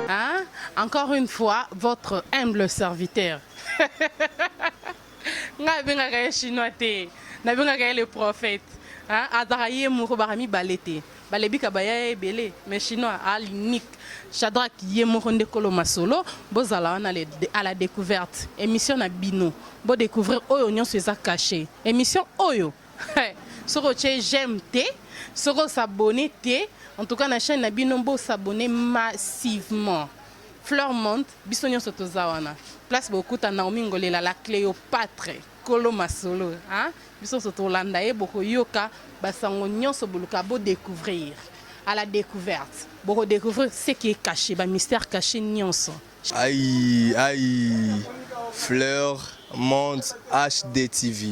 Hein? Encore une fois, votre humble serviteur. Nga abengaka ye chinois te, nabengaka ye le prophète. Hein? Azalaka ye moko baka mibale te. Balebika baya ye ebele, mais chinois a l'unique. Shadrack ye moko nde kolo masolo, bozala wana à la découverte. Émission na bino, bo découvrir oyo nyonso eza caché. Émission oyo soki otie j'aime te, soki osabonner te, en tout cas na chaîne na bino bo s'abonner massivement. Fleur Monde, biso nyonso toza wana. Place bokuta Naomi Ngolela la Cléopâtre, kolo masolo, hein? Biso nyonso tolanda ye bokoyoka basango nyonso boluka bo découvrir. À la découverte. Boko découvrir ce qui est caché, ba mystère caché nyonso. Aïe, aïe, Fleur Monde HD TV.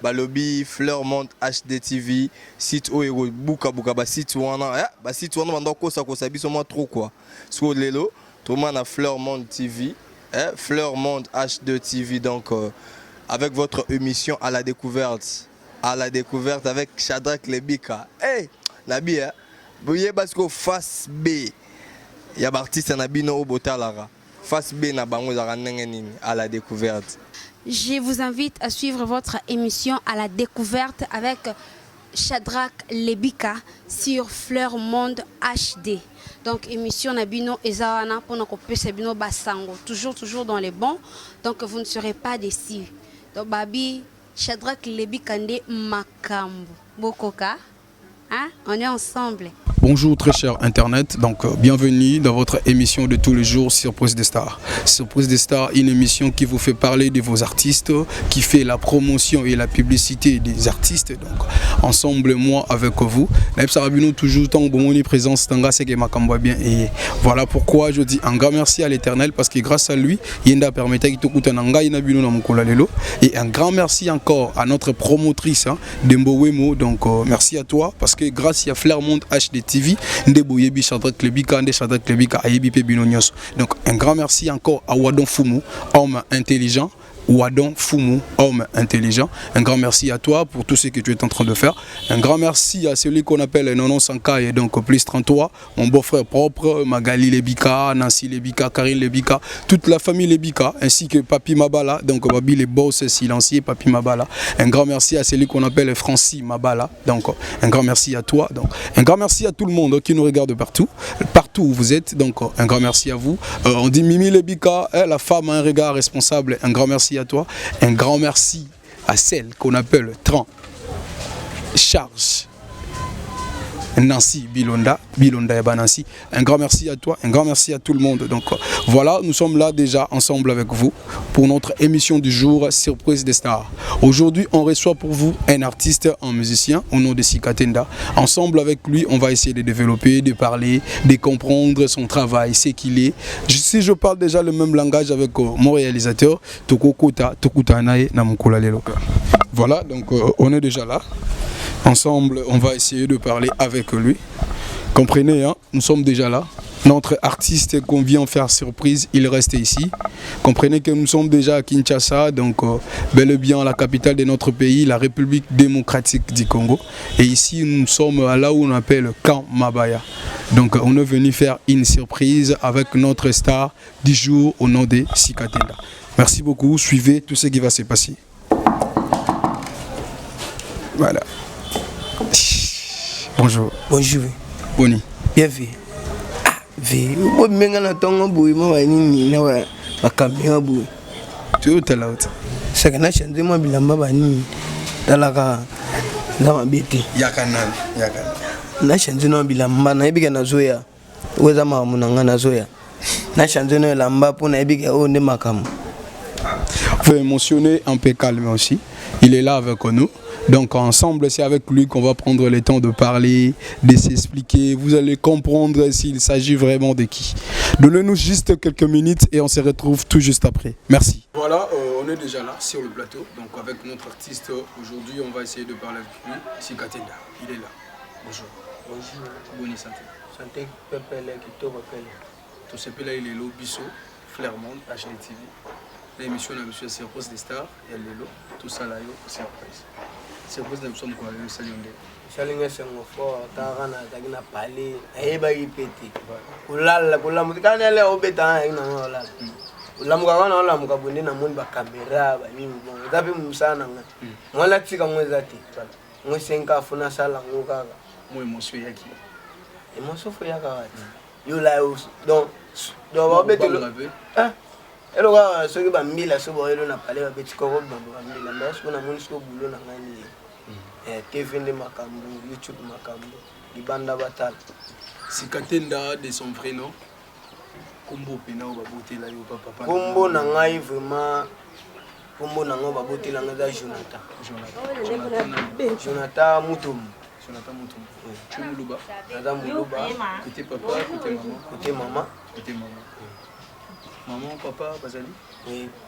Balobi Fleur Monde HD TV, site oyo ekobuka buka ba site wana, eh, ba site wana banda kosa kosa biso mwa trop quoi. Siko lelo, toma na Fleur Monde TV, eh, Fleur Monde H2 TV donc avec votre émission à la découverte. À la découverte avec Shadrach Lebika. Hey, nabi eh, boyeba siko face B. Ya ba artiste na bino oyo botalaka. Face B na bango ezalaka ndenge nini à la découverte. Je vous invite à suivre votre émission à la découverte avec Shadrach Lebika sur Fleur Monde HD. Donc émission na bino eza wana pona kopesa bino basango, toujours toujours dans les bons. Donc vous ne serez pas déçus. Donc babi Shadrach Lebika nde makambo. Bokoka. Hein? On est ensemble. Bonjour très cher internet, donc bienvenue dans votre émission de tous les jours Surprise des Stars. Surprise des Stars, une émission qui vous fait parler de vos artistes, qui fait la promotion et la publicité des artistes. Donc ensemble moi avec vous, Naïb Sarabino toujours tant bomoni présence tanga c'est que makambo bien et voilà pourquoi je dis un grand merci à l'Éternel parce que grâce à lui, Yenda permettait que tout na ngai na bino na mokolo lelo et un grand merci encore à notre promotrice hein, Dembo Wemo, donc merci à toi parce que grâce à Fleur Monde HD TV, nde boyebi Shadrach Lebika, nde Shadrach Lebika ayebi pe bino nyonso. Donc un grand merci encore à Wadon Fumu, homme intelligent. Wadon Fumu, homme intelligent. Un grand merci à toi pour tout ce que tu es en train de faire. Un grand merci à celui qu'on appelle Nonon Sankai, donc plus 33, mon beau-frère propre, Magali Lebika, Nancy Lebika, Karine Lebika, toute la famille Lebika, ainsi que Papi Mabala, donc Babi les boss silencieux, Papi Mabala. Un grand merci à celui qu'on appelle Francis Mabala, donc un grand merci à toi. Donc un grand merci à tout le monde qui nous regarde partout, partout où vous êtes, donc un grand merci à vous. On dit Mimi Lebika, hein, la femme a un regard responsable, un grand merci à toi, un grand merci à celle qu'on appelle Tran Charge Nancy Bilonda, Bilonda et Nancy. Un grand merci à toi, un grand merci à tout le monde. Donc voilà, nous sommes là déjà ensemble avec vous pour notre émission du jour Surprise des Stars. Aujourd'hui, on reçoit pour vous un artiste, un musicien au nom de Sikatenda. Ensemble avec lui, on va essayer de développer, de parler, de comprendre son travail, ce qu'il est. Si je parle déjà le même langage avec mon réalisateur, Toko Kota, Tokuta Nae, Namukola Lelo. Voilà, donc on est déjà là. Ensemble, on va essayer de parler avec lui. Comprenez, hein, nous sommes déjà là. Notre artiste qu'on vient faire surprise, il reste ici. Comprenez que nous sommes déjà à Kinshasa, donc bel et bien la capitale de notre pays, la République démocratique du Congo. Et ici, nous sommes à là où on appelle Camp Mabaya. Donc on est venu faire une surprise avec notre star du jour au nom de Sikatenda. Merci beaucoup, suivez tout ce qui va se passer. Voilà. Bonjour. Bonjour. Boni. Bien vu. Ah, vu. Bo menga na tongo boye mo nini na ba ba caméra boye. Tu es là haute. Saka na changer moi bilamba ba nini. Talaka na mabete. Yaka nani, yaka. Na changer na bilamba na yebika na zoya. Oza makambo na nga na zoya. Na changer na elamba po na yebika oyo nde makambo. Vous émotionner un peu calme aussi. Il est là avec nous. Donc ensemble, c'est avec lui qu'on va prendre le temps de parler, de s'expliquer. Vous allez comprendre s'il s'agit vraiment de qui. Donnez-nous juste quelques minutes et on se retrouve tout juste après. Merci. Voilà, on est déjà là sur le plateau. Donc avec notre artiste, aujourd'hui, on va essayer de parler avec lui. Sikatenda, il est là. Bonjour. Bonjour. Bonne santé. Santé, pepele, kitoko, pepele. Tout ce là, il est là, Bisso, Flairmont, HDTV. L'émission de Monsieur Surprise des Stars, il y a Lelo, tout ça là, surprise. Surprise na biso mokolo lelo esali yo nde? Esali nga esengo fort. Taka nazalaki na palais, nayebaki mpe te kolala, kolamuka kaka nale obeta nga, nayaki nanga kolala, olamuka kaka naolamuka boye nde namoni bakamera banini. Bon, eza mpe mosala na ngai, mwana tika ngo eza te ngo esenka fo nasala yango kaka. Mo émotion eyaki? Émotion fo eyaka kati yo la donc babetelo Kobanga mpe? Eloko kaka soki bambila so baoyelo na palais, babeti koko bambo bambila mbe. Soki namoni sikoyo bulo na ngai nde TV nde makambo, YouTube makambo, libanda batala. Sikatenda de son vrai nom, kombo pena oyo babotela yo pa papa? Kombo na ngai vraiment, kombo na ngai babotela ngai eza Jonathan. Jonathan, Jonathan nani? Jonathan Mutombo. Jonathan Mutombo. Tu es Muluba? Naza Moluba. Côté papa, côté maman? Côté mama. Côté maman. Maman, papa bazali?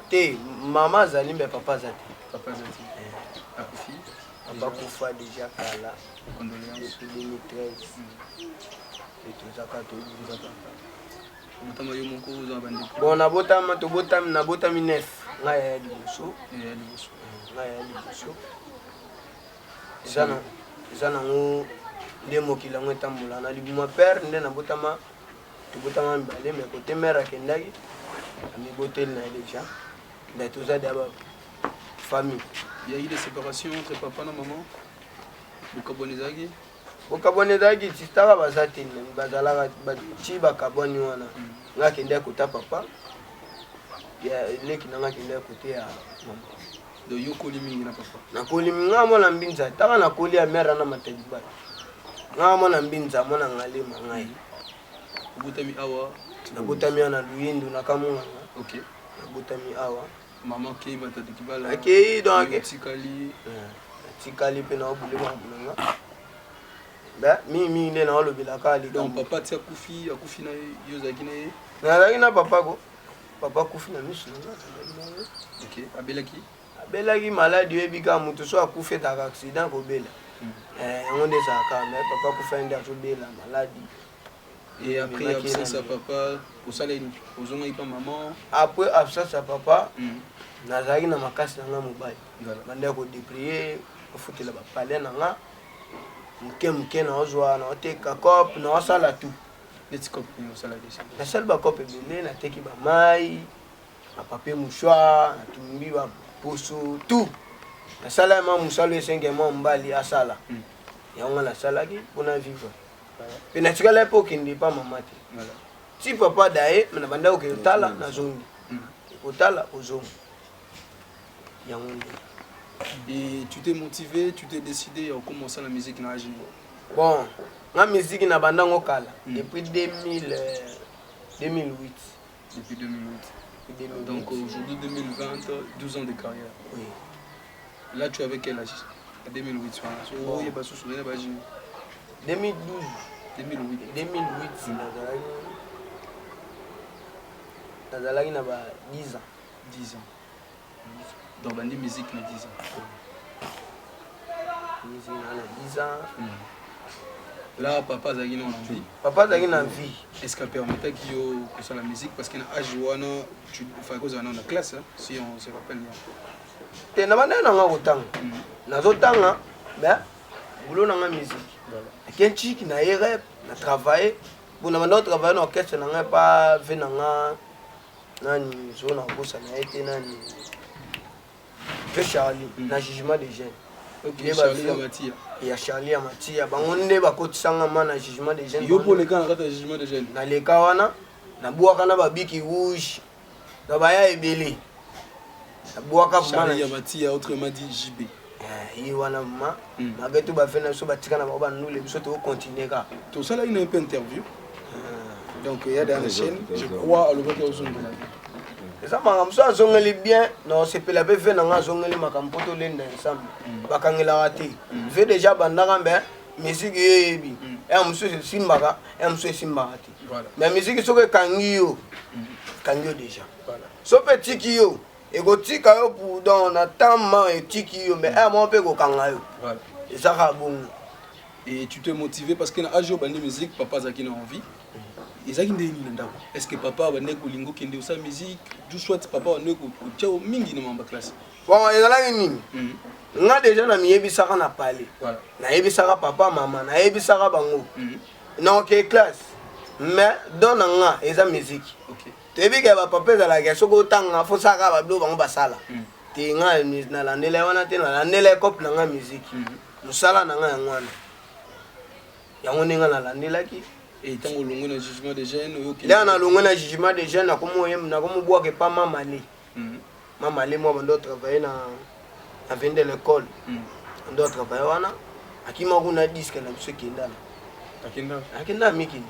Te, mama azali mbe, papa aza te. Papa aza te, akufi? Papa kufa déjà kala. Condoléances. Depuis 2013 e tozaka tobunzaka. Obotama yo moko, oza na bandeko? Bon, nabotama, tobotami, nabotami neuf, ngai yaya liboso. Ya liboso. Ngai yaya liboso. Eza nango nde mokili yango etambola na libuma père nde nabotama, tobotama mibale, mais côté mère akendaki amiboteli na ye déjà, mais toza deya ba famille. Il y a eu des séparations entre papa na maman? Bokabwani ezalaki? Bokabwani ezalaki ti taka baza te, bazalaka ti bakabwani wana. Ngai akendaki kota papa ya leki na ngai, akendaki kote ya mama. Donc yo okoli mingi na papa? Nakoli nga mwana mbinza, taka nakoli ya mare ana matadi bala, nga mwana mbinza, mwana ngalema ngai. Obotami awa? Nabotami awa na Luyindu na Kamunganga. Nabotami awa. Mama akei Matadi Kibala? Akei donc. Otikali? Natikali mpe naobule makambo na nga be mingimingi nde naolobelaka. Donc likambo. Papa ti akufi, akufi na yo, ozalaki na ye? Nazalaki na papa ko, papa akufi na miso na nga, nazalaki na ye. Ok, abelaki? Abelaki maladi, oyebi kaka moto so akufi etaka accident, kobela. Yango nde ezalaka, mais papa akufi nde azobela maladi. Et après absence ya papa, osala ozongaki pa maman? Après absence ya papa, nazalaki na makasi na nga mobali, banda kodébrouiller, kofutela bapalais na nga moke moke, naozwa, naoteka cope, naosala tout. Neti cope nini osala déjà? Nasali bacope ebele, nateki bamai, bapapier mouchoir, natumbi baposo, tout nasala ma mosala esenke mwa mobali asala. Yango nga nasalaki mpona vivre, mpe natikala mpe okende pa mama te ti papa daye me na banda okende otala, nazongi kotala, kozonga, yango nde. Et tu t'es motivé, tu t'es décidé à commencer la musique na âge nini? Bon, nga musique na bandango kala, depuis 2000, 2008. Depuis 2008. Depuis 2008. Donc aujourd'hui 2020, 12 ans de carrière. Oui. Là tu avais quel âge en 2008 wana? So Bon. oyeba susu na ba âge? 2012. 2008. 2008, nazalaki na ba 10 ans. 10 ans. Donc bandi musique na 10 ans. Musique na 10 ans. Là papa azalaki na vie? Papa azalaki na vie. Est ce que apermettaki yo kosala musique? Parce que na âge wana tu fallait kozala nano na classe, hein, si on se rappelle bien. Te, na bandaki na nga kotanga, nazotanga, mais boulot na nga musique. Ake ntiki na ye rep na travaille bon, na banda kotravaille na orchestre na ngai pa ve na nga nani zo na kobosa na ye te, nani ve Charlie na Jugement de Jeune. Ok, Charlie ya Matia. Ya Charlie ya Matia, bango nde bakotisanga ma na Jugement de Jeune. Yo mpo oleka na kati ya Jugement de Jeune? Naleka wana, nabwaka na babiki rouge na baya ebele, nabwaka vraiment. Charlie ya Matia, autrement dit JB. Ye wana ma malgré tout bafe na biso batika na bango bandule, biso tokocontinue kaka. Tosalaki na ye mpe interview, donc ya dans la chaîne, je crois alobaki ozongela. Eza makambo so azongeli bien na osepela mpe ve na nga azongeli makambo mpo tolenda ensemble, bakangelaka te ve déjà bandaka mbe musique yo eyebi ya mosusu esimbaka, ya mosusu esimbaka te. Mais musique soki ekangi yo, ekangi yo déjà. So mpe etiki yo, ekotika yo pour donc na temps ma etiki yo, mais aya moko mpe ekokanga yo. Eza kaka bongo. Et tu t'es motivé parce que na âge obandi musique, papa azalaki na envie? Ezalaki ndenge nini na ndako? Est ce que papa abandaki kolinga okende osala musique ou soit papa abandaki kotia yo mingi na mambo ya classe? Bon, ezalaki nini? Nga deja namiyebisaka na palais. Voilà. Nayebisaka papa, mama, nayebisaka bango. Naoke classe. Mais don na nga eza musique. OK. Toyebi ke bapapa ezalaka soki otanga fo salaka babiloko bango basala. Te nga nalandela wana te, nalandela cope na nga musique. Mosala na nga yango wana. Yango ndenge nalandelaki. Et ntango olongwe na jugement de jeune oyoki? Lea nalongwe na jugement de jeune, nakomobwaka epa mamale. Mamale mwa bando travaille na avenue de l'école. Ando travaille wana, akima kuna disque na biso ekendana. Akenda? Akenda mikili.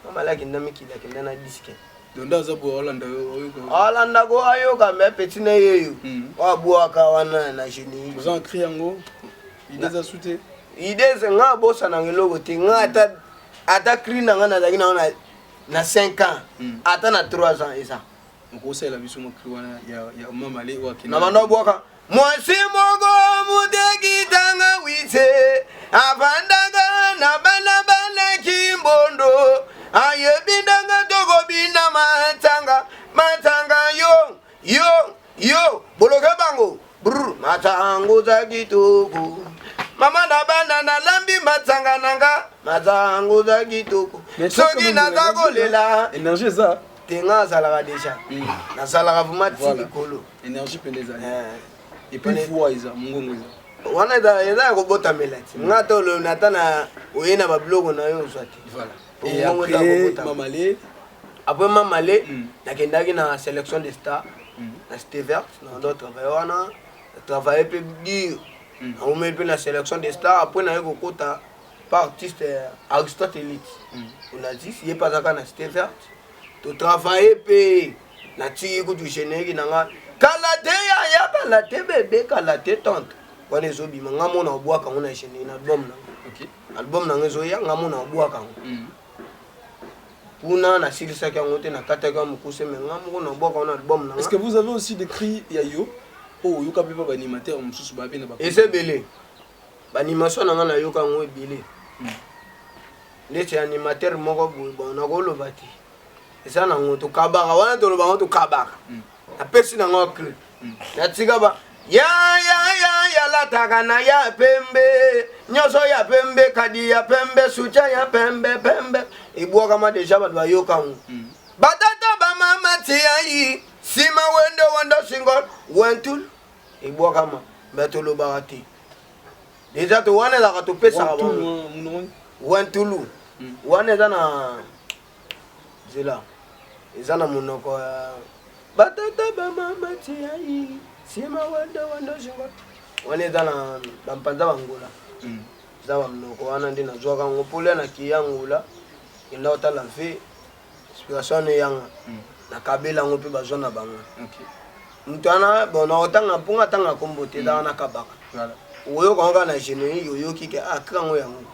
Mamale akenda mikili, akenda na disque. Donc nde aza boye aolanda yo oyoka? Alandako ayoka, me petit na ye yo oyo abwaka wana na générique. Oza na cri yango, idée eza su te? Idée eza, nga abosananga eloko te. Nga ata cri na nga nazalaki nango na 5 ans, ata na 3 ans eza. Okosalela biso mwa cri wana ya mamale oyo akenda? Na bando abwaka mwasi moko muteki tanga wise avandaka na bana bana kimbondo ayebi ndanga tokobina matanga matanga yo yo yo boloke bango brr matango za kitoko mama na bana nalambi matanga nanga matango za kitoko soki naza kolela. Énergie eza. Te, nga azalaka déjà, nazalaka vraiment ti likolo. Énergie pene ezali. Et puis voix eza, mongongo eza. Wana eza ya kobotamela ti nga ata olobi ata na oye na babiloko na yo ozwa te. Voilà. Et Mongongo eza après kobotama. Mamale? Après mamale, nakendaki na sélection de star na Cité Verte. Na ndo travaille wana, travaille mpe dur, naumeli mpe na sélection de star. Après naye kokota pa artiste Aristote Elite Onazis, ye mpe azalaka na Cité Verte. Totravaille mpe, natiki kutu générique na nga kala te, yaya kala te, bebe kala te, tante wana ezobima. Nga mona obwaka yango na générique na album na nga. Album na nga ezoya, nga mona obwaka yango kuna. Nasilisaki yango te, nakataki yango mokuse, me nga moko nabwaka yango na album na Est-ce nga. que vous avez aussi des cris ya yo oyo oyoka mpe pa baanimateur mosusu babe na ba? Eza ebele, baanimation na nga nayoka yango ebele. Ndeti animateur moko boye, bon, nakoloba te, eza nango tokabaka wana, toloba yango tokabaka. Napesi nango cri, natika ba ya ya ya yalataka na ya pembe nyonso ya pembe, kadi ya pembe, soutien ya pembe pembe, ebwakama deja, bato bayoka yango. Batata bamama tiai nsima wendo wendo single wentul ebwakama, me tolobaka te deja to wana ezalaka topesaka bango. Wentulu wana eza na nzela, eza na monoko ya batata bamama tiai nsima wendo wendo single wana eza na bampanza bangola, eza bamonoko wana nde nazwaka yango mpolia na kiya ngola kenda kotala mpe inspiration wana eyanga, nakabela yango mpe bazwa na bango. Moto wana, bon, nakotanga mponga atanga kombo te, ezaka nakabaka. Oyoka yango kaka na générique, oyoki ke akri yango yango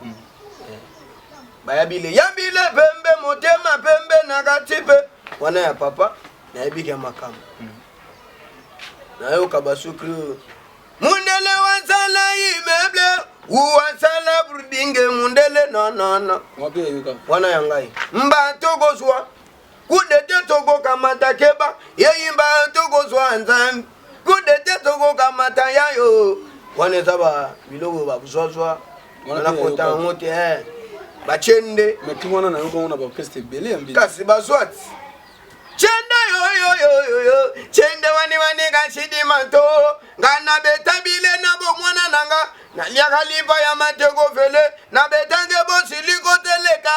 bayabile yabile pembe motema pembe na kati mpe wana ya papa nayebi ke makambo nayoka basukri oyo mundele wasala immeuble uwasala building mundele nonono wana ya ngai mba tokozwa kudete tokokamata keba yeyimba tokozwa nzambe kudete tokokamata yayo wana eza ba biloko bazwazwa nakota yango te bachende. Wana nayoka ngo na baorchestre ebele ya mbila. Kasi bazwa ti chende yoyoyoyoyo chende wani wani kashidima to nga nabeta bile na bomwana nanga naliaka lipa ya mateko fele nabetange bosili koteleka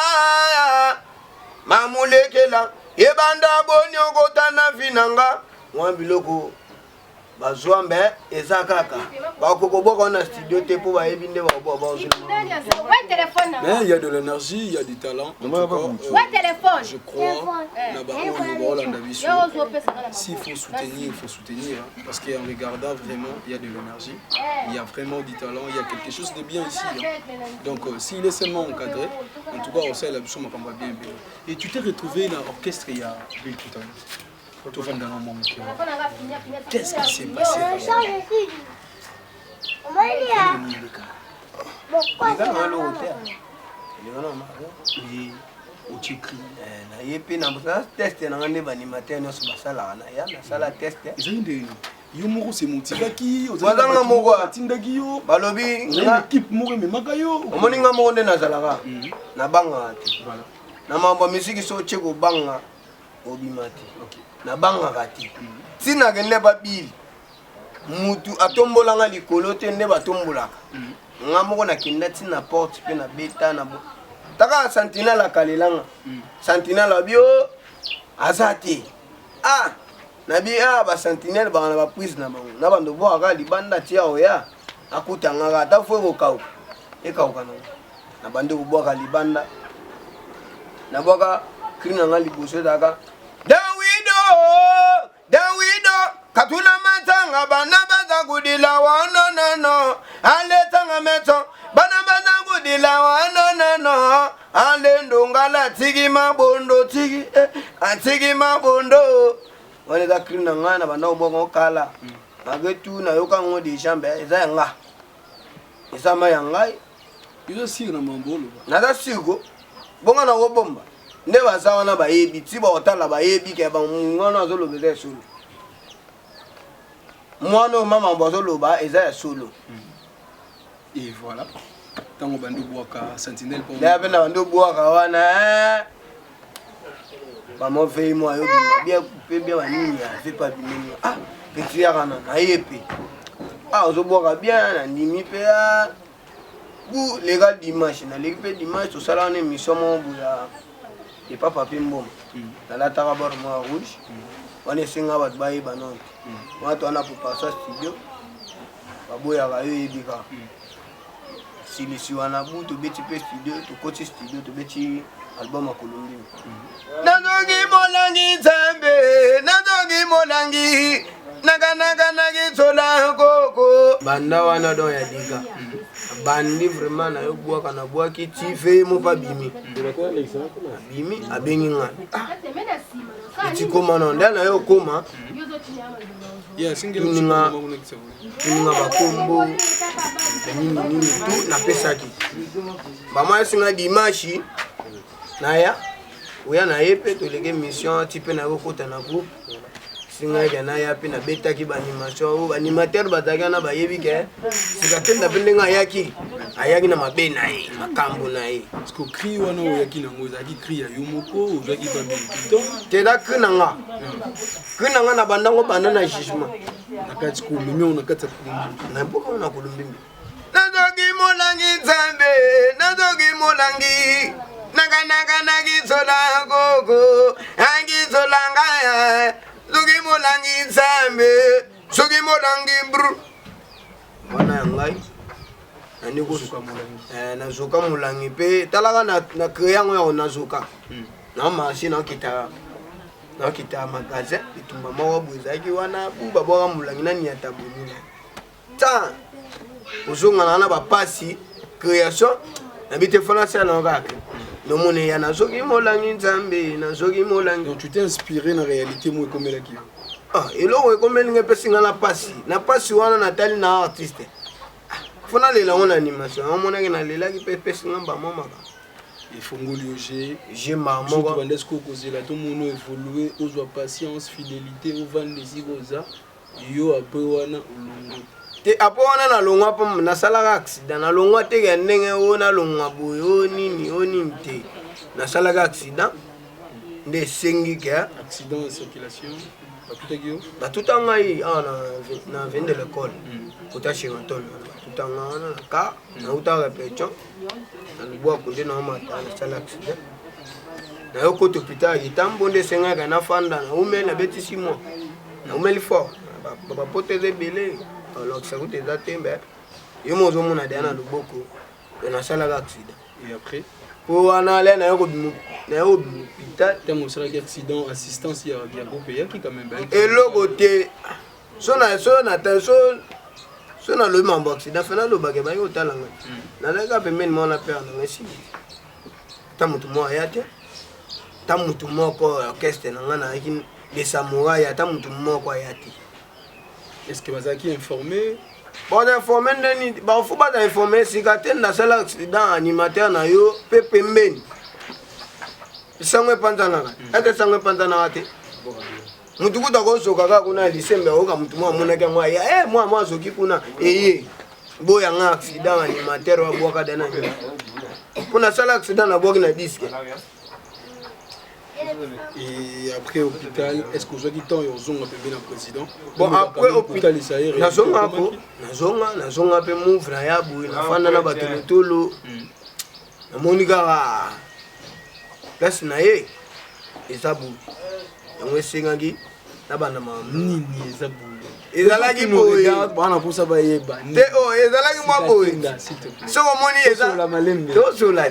mamulekela ebanda boni okota na vi nanga mwa biloko bazwa mbe eza kaka bakoki kobwaka na studio te mpo bayebi nde bakobwaka. Mais il y a de l'énergie, il y a du talent. En tout cas, je crois, na ba oyo baolanda biso, s'il faut soutenir, il faut soutenir. Hein, parce qu'en regardant vraiment, il y a de l'énergie, il y a vraiment du talent, il y a quelque chose de bien ici. Hein. Donc, s'il est seulement encadré, en tout cas, on sait la bien bien. Et tu t'es retrouvé dans l'orchestre, il y a Bill Clinton. Qu'est-ce qui s'est passé? Eza na eloko te, eleka na. Otie cri. Eh, naye mpe na test na nga nde baanimateur nyonso basalaka na ya nasala test. Ezali ndenge yo moko se motivaki? Bazanga moko. Atindaki yo? Balobi. Équipe moko ememaka yo? Omoni, nga moko nde nazalaka, nabangaka te na mambo ya misiki. So otie kobanga, obima te. Nabangaka te. Ntina kende babili, mutu atombolanga likolo te nde batombolaka nga moko. Nakenda ntina porte mpe nabeta na taka sentinelle, akalelanga sentinelle abi o aza te. Ah, nabi ah, basentinelle baka na baprise na bango na bando bwakaka libanda tia oya akutangaka ata fo ekokauka, ekauka nango. Na bandi kobwaka libanda, nabwaka cri na nga liboso ezalaka "Dawido, Dawido katuna matanga, bana baza kudila wanonono, aletanga meto, bana baza kudila wanonono, ale ndongala tiki mabondo tiki eh, atiki mabondo." Wana eza cri na ngai na banda kobwaka okala. Malgré tout nayoka yango déjà, mbe eza ya nga, eza ma ya ngai. Eza sûr na mambo oloba? Naza sûr ko bonga na kobomba nde baza wana, bayebi ti baotala, bayebi ke mwana azoloba eza ya solo. Mwana oyo mamambo azoloba eza ya solo. Et voilà, ntango bandi obwaka sentinelle? Nde mpe na bandi obwaka wana, bamofei mo ayobima bien coupe bien, banini ave pa bimeni. Ah, petit yaka na naye mpe, ah, ozobwaka bien, nandimi mpe. Ah, bu leka dimanche, naleki mpe dimanche, tosala wana émission moko boya epapa mpe mboma. Nalataka bord moko ya rouge wana, esenga bato bayeba nano te wana to wana popasa studio baboyaka yo, oyebi kaka silisi wana. Bu tobeti mpe studio, tokoti studio, tobeti album ya Kolumbimi. Nazoki molangi nzambe, nazoki molangi nakanakanaki sola koko banda wana don ya dika bandi vraiment nayobwaka, nabwaki ti fe mo mpe abimi, abimi, abengi ngai eti koma na nde naye okoma tuninga tuninga bakombo nini nini tu. Napesaki bama esinga dimanche naya oya na ye mpe toleke mission ti mpe naye kokota na groupe singaki naya mpe nabetaki baanimation oyo baanimateur bazalaki wana, bayebi ke sika tenda mpe ndenge ayaki, ayaki na mabe na ye, makambo na ye. Parce que cri wana oyaki nango ezalaki cri ya yo moko, ozwaki babilito? Te, eza cri na nga, cri na nga na bandango banda na jugement. Na kati komemi na kati ya Kolumbimbi? Na mboka na Kolumbimbi. Nazoki molangi nzambe, nazoki molangi nakanakanaki sola koko angisola ngai, soki molangi nzambe, soki molangi bru wana ya ngai. Nazoka molangi mpe talaka na créé yango ya nazoka na marché, nakita nakita magasin, bitumba moko boye ezalaki wana, bu babwaka molangi nani ya tabonina ta ozongana na bapasi création nabi te fana asala nango kaka nomona ya nazoki molangi nzambe, nazoki molangi. Donc tu t'es inspiré na réalité mo ekomelaki yo? Ah, eloko ekomeli ngai, epesi ngai na pasi, na pasi wana natali na artiste, fo nalela yango na animation yango, monaki nalelaki mpe epesi ngai bamwa makambo. Efongoli yo je je mara moko. Banda sikoyo kozela tomona évolue, ozwa patience, fidélité, ovanda esika oza yo. Après wana olongo? Te, apo wana nalongwa mpo nasalaka accident. Nalongwa teke ya ndenge oyo nalongwa boye oyo nini oyo nini te, nasalaka accident nde esengi ke. Accident ya circulation, batutaki yo? Batuta ngai awa na avenue de l'école, kota Sheraton wana. Batuta ngai wana na car, nauta répétition na lubwako nde naomata, nasala accident, nayokota hôpital ya Kitambo nde esengaka nafanda, naumeli, nabeti 6 mois, naumeli fort, bapoto eza ebele, balakisa kuta eza te mbe yo mo ozomona deya na loboko nasalaka accident. Et après? Po wana ale naye kobima hôpital. Ntango osalaki accident, assistance ya groupe eyaki quand même? Eloko te. So na so na so so nalobi mambo accident, fe nalobaka baye kotala ngai, nazalaki kaka pembeni moko na pere na ngai, esili. Ta motu moko aya te, ta motu moko orchestre na ngai nayaki les samouraï, ata motu moko aya te. Est ce que bazalaki informé? Baza informé ndeni? Bafo baza informé sika te. Nasala accident, animateur na yo mpe pembeni. Sango epanzanaka ete sango epanzanaka te. Mutu kuta akozoka kaka kuna ya lisembe, akoka mutu mwa amonaki yango aya e mwa mwa azoki kuna eye boyanga accident animateur abwaka dana mpo nasala accident nabwaki na disque. Et après hôpital, est-ce que ozwaki temps ya ozonga pembe na président? Bon, après hôpital nazonga ko nazonga nazonga mpe move na ya boye, nafanda na bato lotolo, namoni kaka place na ye eza boye, yango esengaki nabanda makambo. Nini eza boye? Ezalaki boye. Bana mposa bayeba. Te, o ezalaki mwa boye, soki omoni eza malembe. Tosola.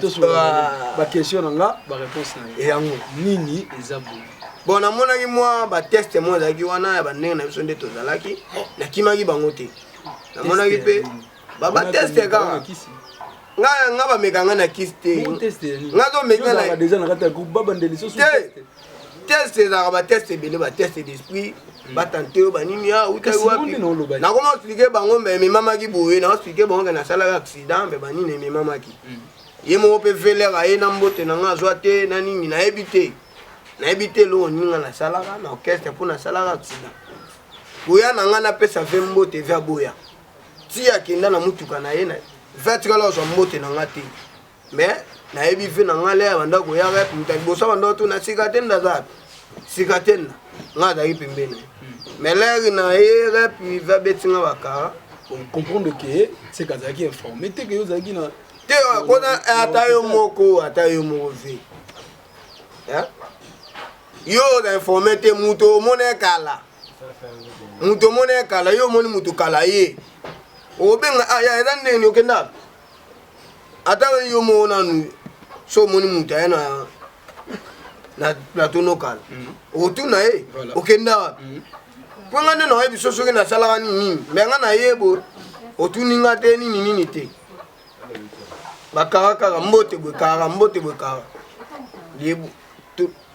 Baquestion na nga, baréponse na yo. Yango. Nini eza boye? Bon, namonaki mwa batest moko ezalaki wana ya bandenge na biso nde tozalaki, nakimaki bango te, namonaki mpe babatest kaka nga nga bameka nga na kisi te, nga zomeka déjà na kati ya groupe, babandeli te. Test ezalaka batest ebele, batest d'esprit, batante oyo banini utaki wapi. Nakoma expliquer bango mbe ememamaki boye, na expliquer bango ke nasalaka accident mbe banini ememamaki. Ye moko mpe velere aye na mbote na nga azwa te na nini, nayebi te, nayebi te eloko nini nga nasalaka na orchestre mpo nasalaka accident. Koya na nga napesa ve mbote, ve aboya ti akenda na mutuka na ye, ve atikala kozwa mbote na nga te. Mais nayebi ve na nga le banda koya rep, moto ya liboso banda otuna sika te nda aza sika te nda nga azalaki pembeni, mais lere na ye rep ve abeti nga bakara. Comprendre que c'est azalaki informé te ke yo ozalaki na Te, kona ata yo moko, ata yo moko ve yo oza informé te. Moto omona ekala, moto omona ekala, yo omoni moto kala ye obenga aya eza ndenge okenda. Ata yo moko nanu so omoni moto aye na plateau nokala, otuna ye okenda wapi, mpo nga nde nayebi so soki nasalaka nini nini. Me nga nayebo otuni nga te nini nini te, bakara kaka mbote boye, kara mbote boye, kara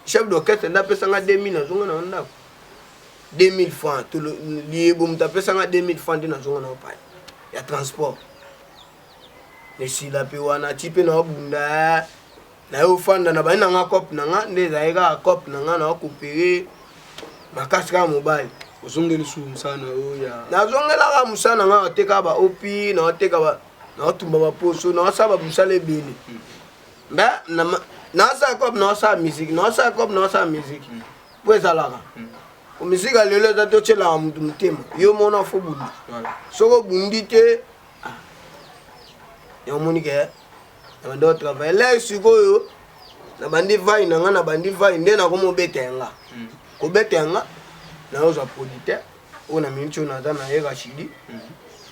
chef d'orchestre nde apesanga 2000, nazonga na ndako 2000 francs. Liyebo moto apesanga 2000 francs nde nazonga na opaya ya transport. Esila mpe wana ti mpe naobunda naye ofanda na bani nanga cope na nga nde ezalaki kaka cope na nga naokopere makasi kaka mobali. Ozongeli su mosala na yo ya Nazongelaka mosala na nga, naoteka baopi, naoteka, naotumba baposo, naosala bamosala ebele. Mbe naosala cope, naosala musique, naosala cope, naosala musique mpo ezalaka musique ya lelo eza totyelaka motu motema. Yo mona fo bunda, soki obundi te yango omoni ke nabandi otravaille lere. Sikoyo nabandi vai na nga, nabandi vai nde nakoma obeta yanga, kobeta yanga nayozwa producteur oyo na miniti oyo naza na ye Rachidi.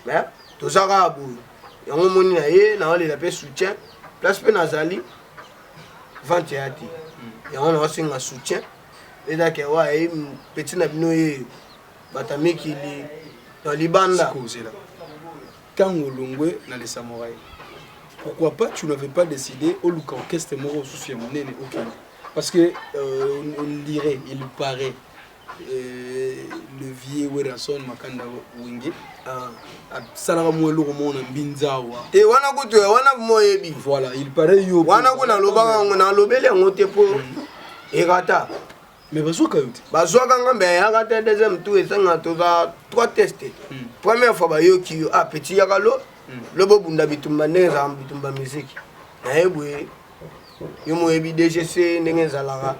Mais toza kaka boye, yango omoni na ye naolela mpe soutien place mpe nazali vente ya te, yango naosenga soutien ezake wa ye petit na bino ye bato ya mikili na libanda. Ozela ntango olongwe na Les Samouraï, pourquoi pas tu n'avais pas décidé oluka orchestre moko mosusu ya monene okende? Parce que on dirait, il paraît, le vieux Werrason Makanda Wenge asalaka mwa eloko moko na Mbinza awa. Te, wana kutu wana moyebi. Voilà, il paraît yo Wana ku nalobaka yango, nalobeli yango te mpo ekata. Mais bazwaka yo te. Bazwaka nga mbe ayaka te. Deuxième tour esanga toza trois test. Première fois bayoki yo, ah petit, yaka lo lobo obunda bitumba ndenge ezalaka bitumba musique naye boye. Yo moyebi DGC ndenge ezalaka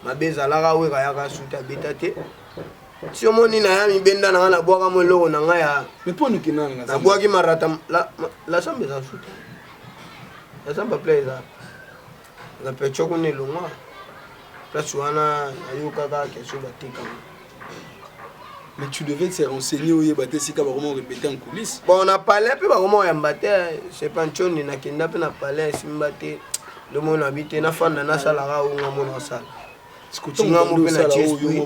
mabe, ezalaka weka yaka suta abeta te. Si omoni na ya mibenda na nga, nabwaka mo eloko na nga ya Mais mpo nokendaka na Nabwaki marata la samba eza suta, la samba pla eza na pecho kuna elongwa place wana, nayokaka question batekanga. Mais tu devais te renseigner, oyeba te esika bakoma répéter en coulisse. Bon, na palais mpe bakoma oyamba te, sepantioni nakenda mpe na palais esimba te. Lomona bi te nafanda nasalaka oyo nga mona osala.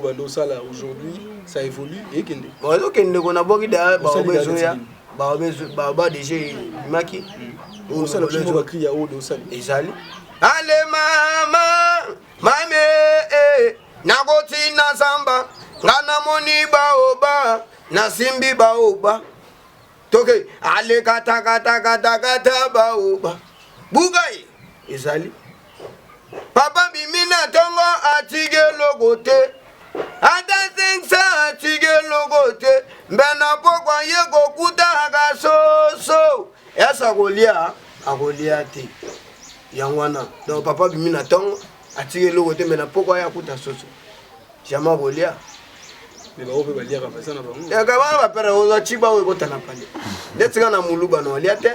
Bando osala aujourd'hui, ça évolue, ekende. Bon, ezokende ko nabwaki da baoba ezoya, baoba deja ebimaki. Osala biso bacri ya oyo osali. Ezali ale mama mame nakotina zamba nga namoni baoba nasimbi baoba toke ale katakatakata baoba bukai ezali. Papa bimi na ntongo atiki eloko te, ata 500 atiki eloko te, mpe na pokwa ye kokutaka soso ese akolia akolia te. Yango wana donc papa bimi na ntongo atiki eloko te, me na pokwa ye akuta soso, jamais akolia. Mais bango mpe baliaka baza na bango. Yaka bana bapere ozwa chiba oyo ekota na pale nde tika na moluba na olia te.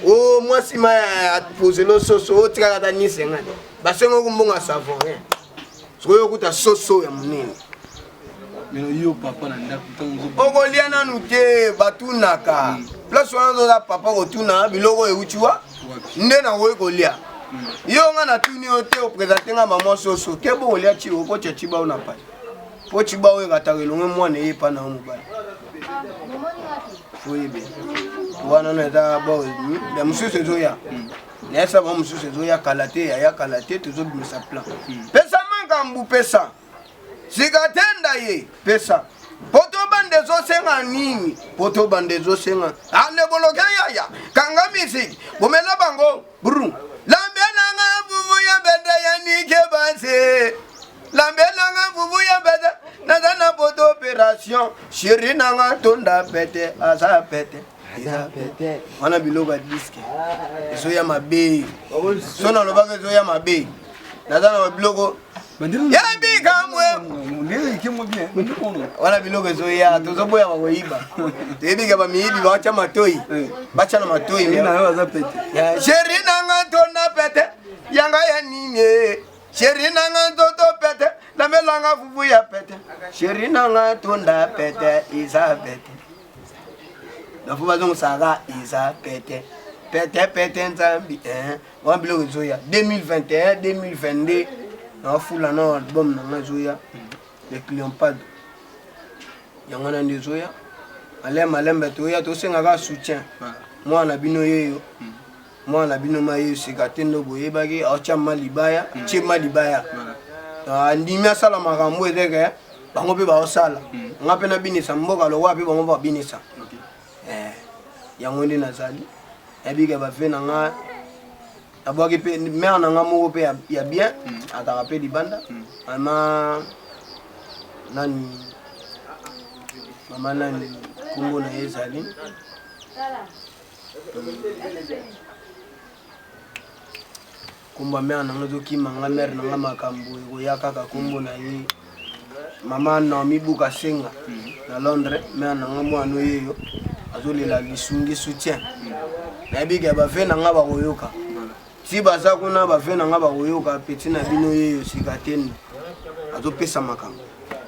O mwasi ma apozelo soso otikaka ata ni 50 basengoki mbongo ya savon rien, sikoyo okuta soso ya monene. Mais yo papa na ndako ntango okolia nanu te, batunaka place wana oza papa kotuna biloko oyo euti wa nde nakoki kolia. Yo nga natuni yo te, opresente nga mama soso ke bokolia ci okotya ciba oyo na pale mpo ciba oyo ekataka elongo mwana eye epa na yo mobali foyebe wana na eza bo ya mosusu ezoya nayesa bango mosusu ezoya kala te, yaya kala te tozobimisa plan. Pesa makambo, pesa sika tenda ye, pesa po tobanda ezosenga nini, po tobanda ezosenga aleboloke yaya kanga misiki bomela bango bru lambelanga vuvu ya bende ya nike base lambelanga vuvu ya bende naza na poto opération sheri nanga tonda pete aza pete eza pete. Wana biloko ya diske ezoya mabe, so nalobaka ezoya mabe, naza na biloko yabikamwe wana biloko ezoya, tozoboya bakoyiba, toyebika bamiyibi batya matoi, batya na matoi. Sheri nanga tonda pete yanga ya nini, sheri nanga nzoto pete namelanga fufu ya pete, sheri nanga tonda pete eza pete, nafo bazongisaka eza pete pete pete nzambi. Wana biloko ezoya 2021 2022 naafula na album na nga ezoya le Cliompado, yango wana nde ezoya malembe malembe. Toya tosengaka soutien, mwana na bino yeyo, mwana na bino ma yeyo sika te ndo boyebaki aotya ma libaya tie ma libaya andimi asala makambo ezeke bango mpe baosala nga mpe nabinisa mboka lokola mpe bango babinisa. Yango nde nazali nayebika bave na nga nabwaki mpe mare na nga moko mpe ya bien azalaka mpe libanda, mama nani, mama nani nkombo na ye ezali nkombo ya mare na nga ezokima nga, mare na nga makambo ekoya kaka nkombo na ye mama Naomi Buka Senga na Londres. Mare na nga mwana oyeyo azolela lisungi soutien, nayebi ke bave na nga bakoyoka ti baza kuna, bave na nga bakoyoka peti na bino yeyo sika te azopesa makambo.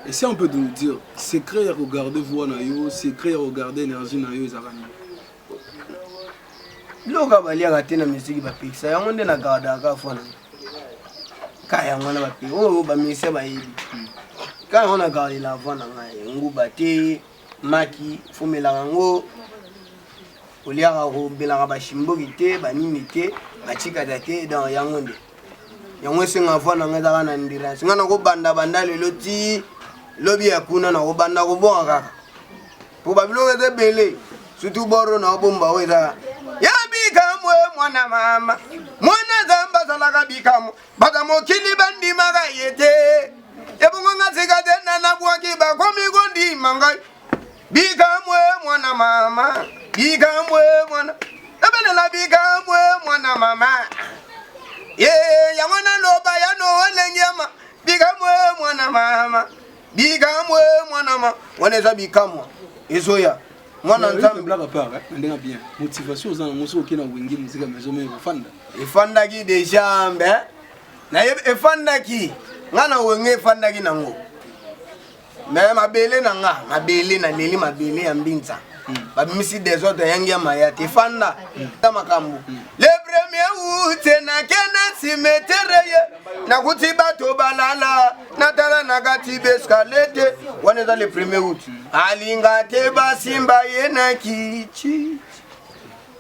Et si on peut nous dire secret ya kogarde voix na yo, secret ya kogarde énergie na yo ezalaka nini? Biloko baliaka te na misiki bapekisa yango nde na gardaka foi na ka yango wana bape oyo bamusicien bayebi ka yango na gardela voix na ngai, nguba te, maki fomelaka yango, oliaka kobelaka bashimboki te, banini te, bacikata te. Donc yango nde yango esenga voix na ngai ezaka na endurance. Ngai nakobanda banda lelo ti lobi ya kuna, nakobanda kobwaka kaka po babiloko eza ebele, surtout boro na obomba oyo eza ya bikamwe. Mwana mama, mwana Nzambe azalaka bikamwe, bato mokili bandimaka ye te, ebongo nga sika te na nabwaki bakomi kondima ngai. Bikamwe mwana mama, bikamwe mwana ebelela, bikamwe mwana mama ye yango naloba ya no elengiama, bikamwe mwana mama, bikamwe mwana ma wana eza bikamwa ezoya mwana Nzambe. Blague à part, na ndenge bien, motivation oza nango soki okei na Wenge Musica Maison Mère ofanda? Efandaki deja mbe nayebi efandaki nga na Wenge, efandaki nango me mabele na nga mabele naleli mabele ya mbinza babimisi desordre yangi ya maya te efanda ta makambo. Le premier août nakende cimetière ye nakuti bato balala, natala na kati beskale te. Wana eza le premier août, alinga te basimba ye na kichi,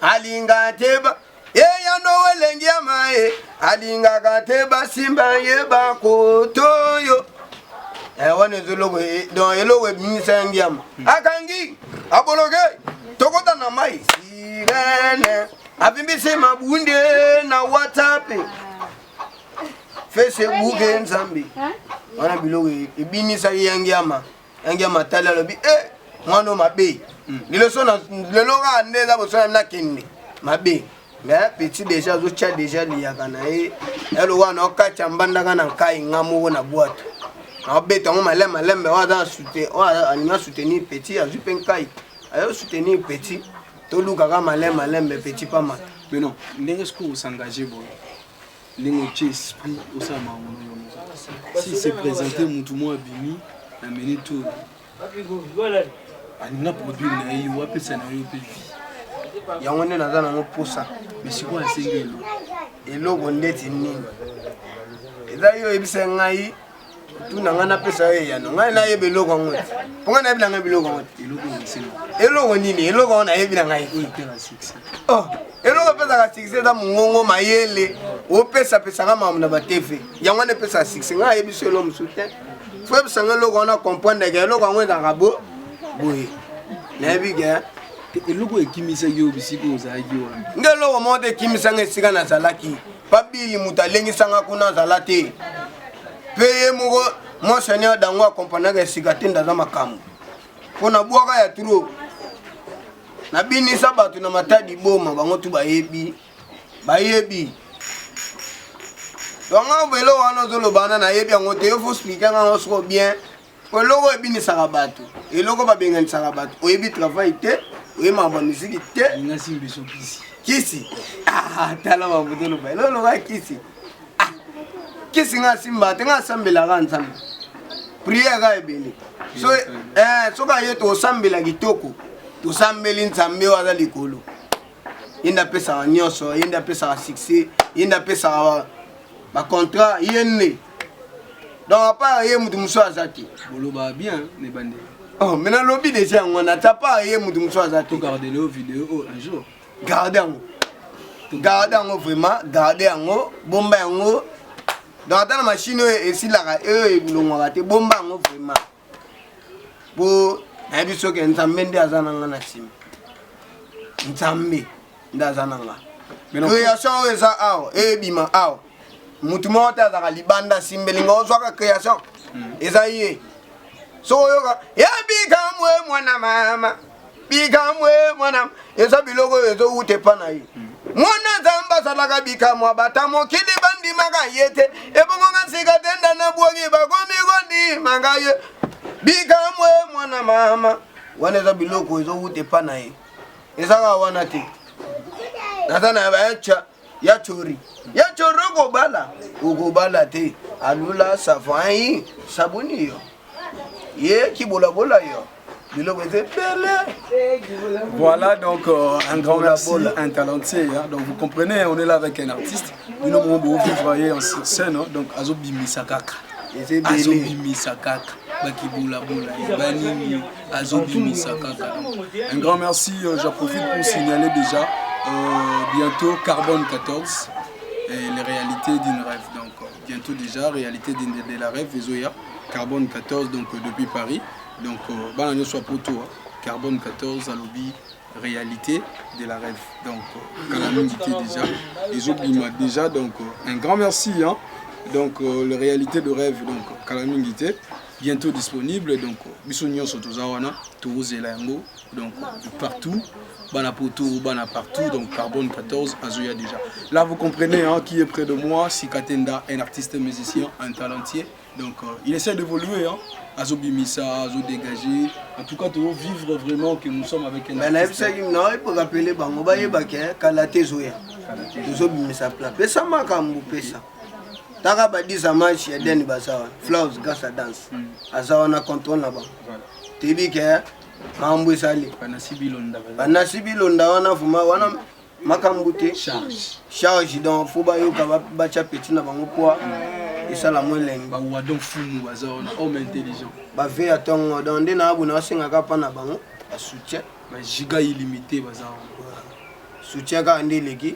alinga te ba eyano elengi ya maye, alingaka te basimba ye bakotoyo. Wana eza eloko donc eloko ebimisa ya ngiama akangi aboloke tokota na mai sirene avimbisi mabunde na WhatsApp. Facebook nzambe wana biloko ebinisaki yangiama yangiama tali alobi e eh, mwana mabe hmm. lelo so lelo kaka nde eza bosona nakende mabe mais petit déjà azotya déjà liyaka na ye eloko wana okatya mbandaka na nkai nga moko na bwato naobeta yango malembe malembe oyo aza oyo alingi asoutenir petit azwi mpe nkai ayo soutenir petit tolukaka malembe malembe petit pamata. Mais non ndenge sikoyo osengage boye ndenge otie esprit osala makambo na yo moko si se présente mutu moko abimi na minute oyo alinga produire na ye yo apesa na yo mpe vie yango nde naza nango mposa. Mais sikoyo asengi eloko. Eloko ndeti nini eza yo oyebisa ngai tuna ngai napesa yo eyano ngai nayeba eloko yango te mpo ngai nayebi na ngai biloko yango te eloko nini eloko yango nayebi na ngai oh, eloko epesaka succès eza mongongo mayele opesapesaka makambo na batv yango wana epesaka succès ngai ayebi so eloko mosusu te fo yebisa ngai eloko wana comprendre ke eloko yango ezalaka bo boye nayebi ke eloko ekimisaki yo bisika ozalaki wana nde eloko moko te ekimisanga esika nazalaki pabili moto alengisanga kuna azala te mpe ye moko monseigneur dango akomprenaka esika te ndaza makambo mpo na bwaka ya trop nabinisa bato na matadi boma bango tu bayebi bayebi donc nga eloko wana ozoloba wana nayebi yango te yo fo explike nga yango soko bien po eloko ebinisaka bato eloko babenganisaka bato oyebi travail te oyebi makambo ya miziki te kisi ah, tala makambo toloba eloko loka kisi ah, kisi nga asimba te nga asambelaka nzambe priere ka ebele eh, soki aye tosambela kitoko tosambeli nzambe oyo aza likolo ye nde apesaka nyonso ye nde apesaka succès ye nde apesaka bacontrat ye nde donc apart ye moto mosusu aza te. Boloba bien ne bande. Oh, mais nalobi déjà yango wana ata part ye moto mosusu aza te. Togarde leo video oyo un jour. Garde yango. Garde yango vraiment, garde yango, bomba yango. Donc ata na machine oyo esilaka oyo elongwaka te, bomba yango vraiment. Po nayebi soki Nzambe nde aza na nga na nsima. Nzambe nde aza na nga. Création oyo eza awa, ebima awa. Mutu moko te azalaka libanda asimbeli nga ozwaka création eza ye soki oyoka ya bikamwe mwana mama bikamwe mwana eza biloko oyo ezowuta epa na ye mwana nzambe azalaka bikamwa bata mokili bandimaka ye te ebongo nga sika te nda nabwaki bakomi kondima ngai ye bikamwe mwana mama wana eza biloko ezowuta epa na ye eza kaka wana te naza na bayacha ya chori ya chori okobala okobala te alula savon yi sabuni yo ye kibolabola yo biloko eza ebele. Voilà donc euh, un grand merci, un talentier. Hein. Donc vous comprenez, on est là avec un artiste. Nous nous vivre en sur scène, hein. Donc azobimisa kaka. Azobimisa kaka. Bakibula-bula, banini, azobimisa kaka. Un grand merci, euh, j'en profite pour signaler déjà euh, bientôt Carbone 14 et les réalités d'une rêve. Donc euh, bientôt déjà, réalité d'une de la rêve, Ezoya, Carbone 14, donc euh, depuis Paris. Donc euh, bana nyonso ya poto, hein, Carbone 14 alobi réalité de la rêve. Donc euh, kala mingi te déjà, ezobima déjà. Donc euh, un grand merci hein. Donc euh, la réalité de rêve donc kala mingi te bientôt disponible. Donc biso nyonso toza wana tozela yango donc partout bana poto bana partout donc Carbone 14 azoya déjà. Là vous comprenez hein, qui est près de moi, Sikatenda, un artiste musicien, un talentier. Donc euh, il essaie d'évoluer hein. Azobimisa, azodégager. En tout cas, toujours vivre vraiment que nous sommes avec un Mais artiste. nayebisaki naoyi korapele bango bayebake kala te ezoya tozobimisa plan pesa makambo pesa taka badisa match ya deni baza wana flowers grâce à danse aza wana contrôle na bango Voilà. toyebi ke makambo ezali Banasi Bilonda. banasi bilonda wana vraimen wana makambo te Charge. Charge donc faut bayoka batya petit na bango poids esala mwa elengi. Bawadon Fumu baza wana homme intelligent. Bave ya ntongo donc nde na abona basengaka mpa na bango basoutien. Ba giga illimité baza wana. Soutien kaka nde eleki.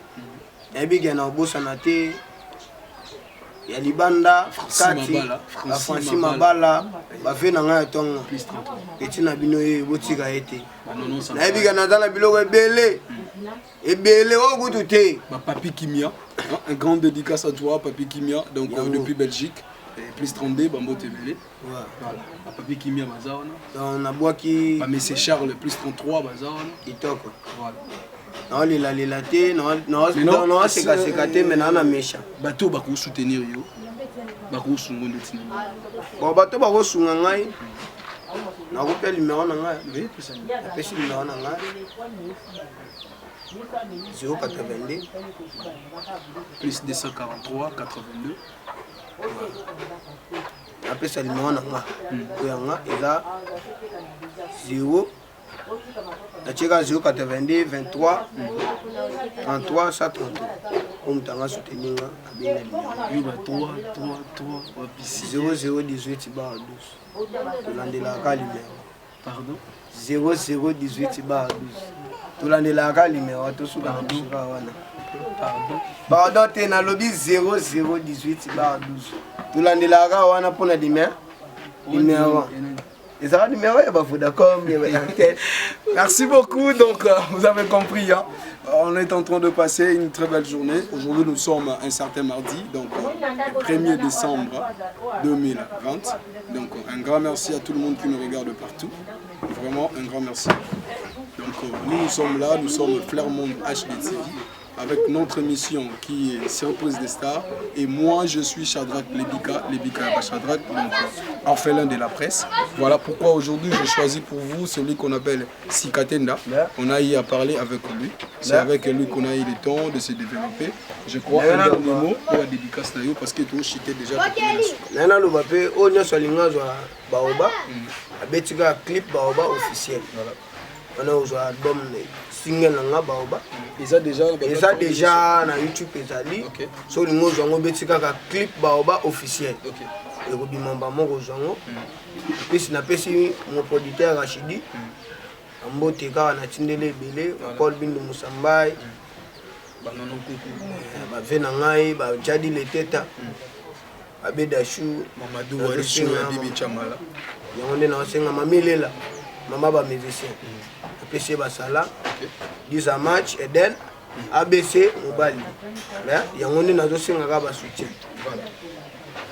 Nayebi ke na obosana te ya libanda kati ba Francis Mabala bave na ngai ya ntongo petit na bino ye botika ye te. Nayebi ke naza na biloko ebele. Ebele oyo kutu te. Ba papi kimia. Hein, un grand dédicace à toi, Papi Kimia, donc Yango. Depuis Belgique. Et plus 32, Bambo Tebele. Ouais. Voilà. Ba Papi Kimia baza wana. Donc nabwaki. Ba Monsieur Charles, plus 33, baza wana. Kitoko. Voilà. Naolelalela te, Mais non, naosekaseka te, me naa na méchant. Bato bako soutenir yo. Bako sungo ndeti na nini? Bon, bato bakosunga ngai, nakopia numero na ngai. Oui, plus ça. Napesi numero na ngai 082 Plus 243 82. Napesa numero na nga oyo ya nga eza 0, natieka 082 23 33 133. Oyo moto anga soutenir nga, abengi na numero. Yo ba 3 3 3 wapisi. 0018 barre 12, tolandelaka numero. Pardon? 0018 barre 12, tolandelaka numero, tosuka na biso kaka wana. Pardon? Pardon te, nalobi 0018 barre 12, tolandelaka wana mpona numero ezalaka numero ya bavodacom, ya baAirtel. Merci beaucoup. Donc, vous avez compris, hein. On est en train de passer une très belle journée. Aujourd'hui, nous sommes un certain mardi, donc le 1er décembre 2020. Donc, un grand merci à tout le monde qui nous regarde partout. Vraiment, un grand merci. Donc, nous, nous sommes là, nous sommes Flairmont HD TV avec notre émission qui est Surprise des stars. Et moi, je suis Shadrach Lebika, Lebika Shadrach, donc orphelin de la presse. Voilà pourquoi aujourd'hui, j'ai choisi pour vous celui qu'on appelle Sikatenda. On a eu à parler avec lui. C'est avec lui qu'on a eu le temps de se développer. Je crois un dernier mot pour la dédicace d'ailleurs, parce que tu chuté déjà. Naye naloba mpe oyo nyonso alingi azwa baoba, abeti kaka clip Baoba officiel wana, ozwa album single na nga Baoba. Eza déjà Eza déjà na YouTube, ezali. So olingi ozwa yango, obeti kaka clip Baoba officiel, ekobima moko, ozwa yango. Epesi napesi mon producteur Rachidi mbote kaka, natindeli ebele Paul Bindu Musambai, Banono Kuku. Bave na ngai bajadi leteta babedashu. Mamadou Warichou ya Bibi Chamala. Yango nde naosenga mami lela, mama bamusicien, apesi ye basala 10 match eden abc mobali. Mais yango nde nazosenga kaka basoutien.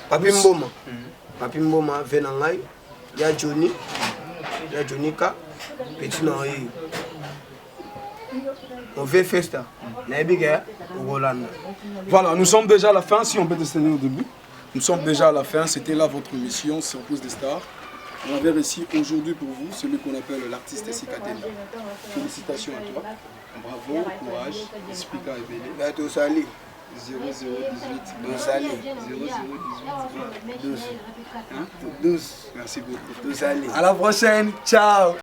Papi Mboma, Papi Mboma ve na ngai ya Johnny, ya Johnny ka petit na oyo ove festa, nayebi ke okolanda. Voilà, nous sommes déjà à la fin, si on peut se tenir debout. Nous sommes déjà à la fin, c'était là votre mission, Surprise des stars. On avait réussi aujourd'hui pour vous celui qu'on appelle l'artiste Sikatenda. Félicitations à toi. Bravo, courage. Speaker Ebele. Na tosali. 0018. Tosali. 0018. 12. Hein? 12. Merci beaucoup. Tosali. À la prochaine. Ciao.